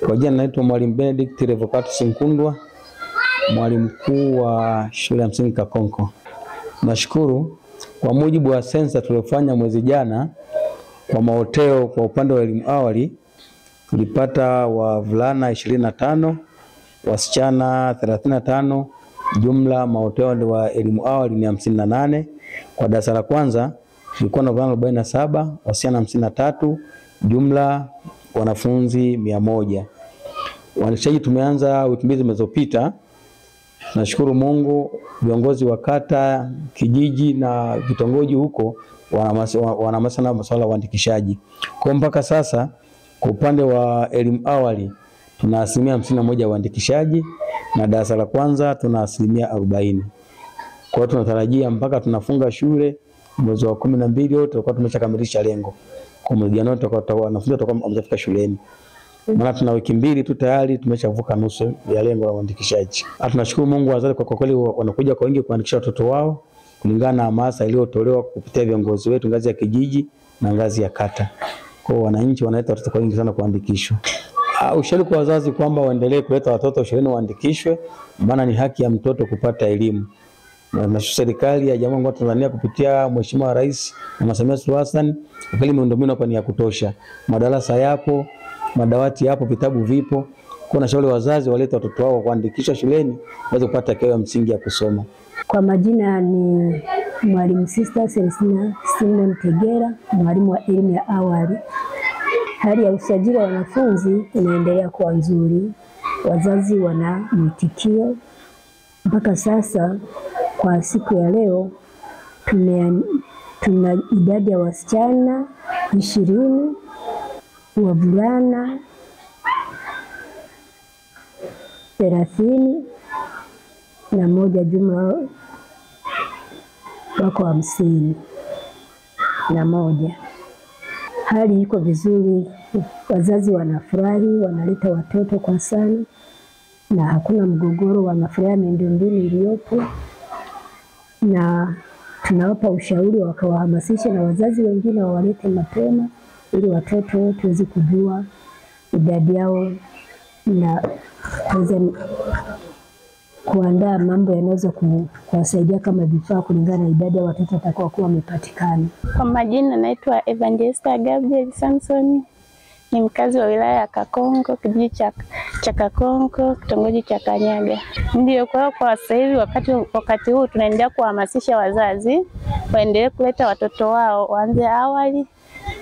Kwa jina naitwa Mwalimu Benedict Revocatus Nkundwa, mwalimu mkuu wa shule ya msingi Kakonko. Nashukuru kwa mujibu wa sensa tuliofanya mwezi jana kwa maoteo kwa upande wa elimu awali tulipata wavulana 25, wasichana 35, jumla maoteo wa elimu awali ni 58. Kwa darasa la kwanza tulikuwa na wavulana 47, wasichana 53, jumla wanafunzi 100. Uandikishaji tumeanza wiki mbili zilizopita. Nashukuru Mungu, viongozi wa kata, kijiji na vitongoji huko wanahamasisha na masuala ya uandikishaji. Kwa mpaka sasa kwa upande wa elimu awali tuna 51% ya uandikishaji na darasa la kwanza tuna 40%. Kwa hiyo tunatarajia mpaka tunafunga shule mwezi wa 12 wote tutakuwa tumeshakamilisha lengo. Kwa mwezi Januari tutakuwa wanafunzi watakuwa wamefika shuleni. Maana tuna wiki mbili tu tayari tumeshavuka nusu ya lengo la uandikishaji. Tunashukuru Mungu, wazazi kwa kweli wanakuja kwa wingi kuandikisha watoto wao kulingana na hamasa iliyotolewa kupitia viongozi wetu ngazi ya kijiji na ngazi ya kata. Kwa wananchi wanaleta watoto kwa wingi sana kuandikishwa. Ushauri kwa wazazi kwamba waendelee kuleta watoto shuleni waandikishwe, maana ni haki ya mtoto kupata elimu. Na serikali ya Jamhuri ya Tanzania kupitia Mheshimiwa Rais Mama Samia Suluhu Hassan, kweli miundombinu hapa ni ya kutosha. Madarasa yapo, madawati yapo, vitabu vipo. Kwa nashauri wazazi walete watoto wao kuandikishwa shuleni waweze kupata haki ya msingi ya kusoma. Kwa majina ni Mwalimu Sister Celestina Simon Tegera, mwalimu wa elimu ya awali. Hali ya usajili wa wanafunzi inaendelea kuwa nzuri. Wazazi wana mwitikio. Mpaka sasa kwa siku ya leo tuna idadi ya wasichana 20, wavulana 31, jumla wako 51. Hali iko vizuri, wazazi wanafurahi, wanaleta watoto kwa sana na hakuna mgogoro, wanafurahi miundombinu iliyopo, na tunawapa ushauri wakawahamasisha na wazazi wengine wawalete mapema ili watoto tuweze kujua idadi yao na tuweze kuandaa mambo yanaweza kuwasaidia kama vifaa kulingana na idadi ya watoto watakao kuwa wamepatikana. Kwa majina naitwa Evangelista Gabriel Samson, ni mkazi wa wilaya ya Kakonko, kijiji cha Kakonko, kitongoji cha Kanyaga. Ndio, kwa sasa hivi wakati huu tunaendelea kuhamasisha wazazi waendelee kuleta watoto wao waanze awali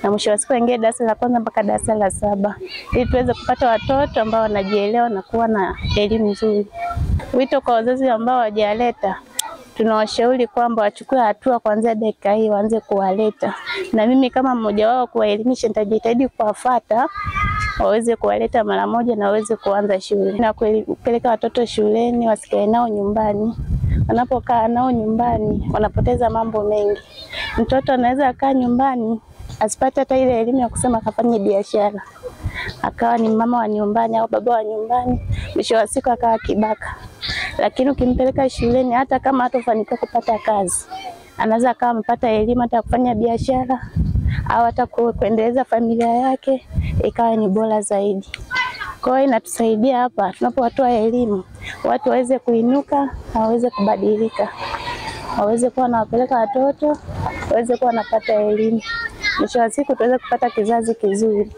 na mwisho wa siku waingie darasa la kwanza mpaka darasa la 7, ili tuweze kupata watoto ambao wanajielewa na kuwa na elimu nzuri. Wito kwa wazazi ambao hawajaleta, tunawashauri kwamba wachukue hatua kuanzia dakika hii waanze kuwaleta. Na mimi kama mmoja wao kuwaelimisha, nitajitahidi kuwafuata waweze kuwaleta mara moja na waweze kuanza shule. Na kupeleka watoto shuleni, wasikae nao nyumbani. Wanapokaa nao nyumbani wanapoteza mambo mengi. Mtoto anaweza akaa nyumbani asipate hata ile elimu ya kusema akafanye biashara, akawa ni mama wa nyumbani au baba wa nyumbani, mwisho wa siku akawa kibaka. Lakini ukimpeleka shuleni, hata kama hatofanikiwa kupata kazi, anaweza akawa amepata elimu hata kufanya biashara au hata kuendeleza familia yake, ikawa ni bora zaidi. Kwa hiyo inatusaidia hapa tunapowatoa elimu, watu waweze kuinuka na waweze kubadilika, waweze kuwa wanawapeleka watoto, waweze kuwa wanapata elimu. Mwisho wa siku tuweze kupata kizazi kizuri.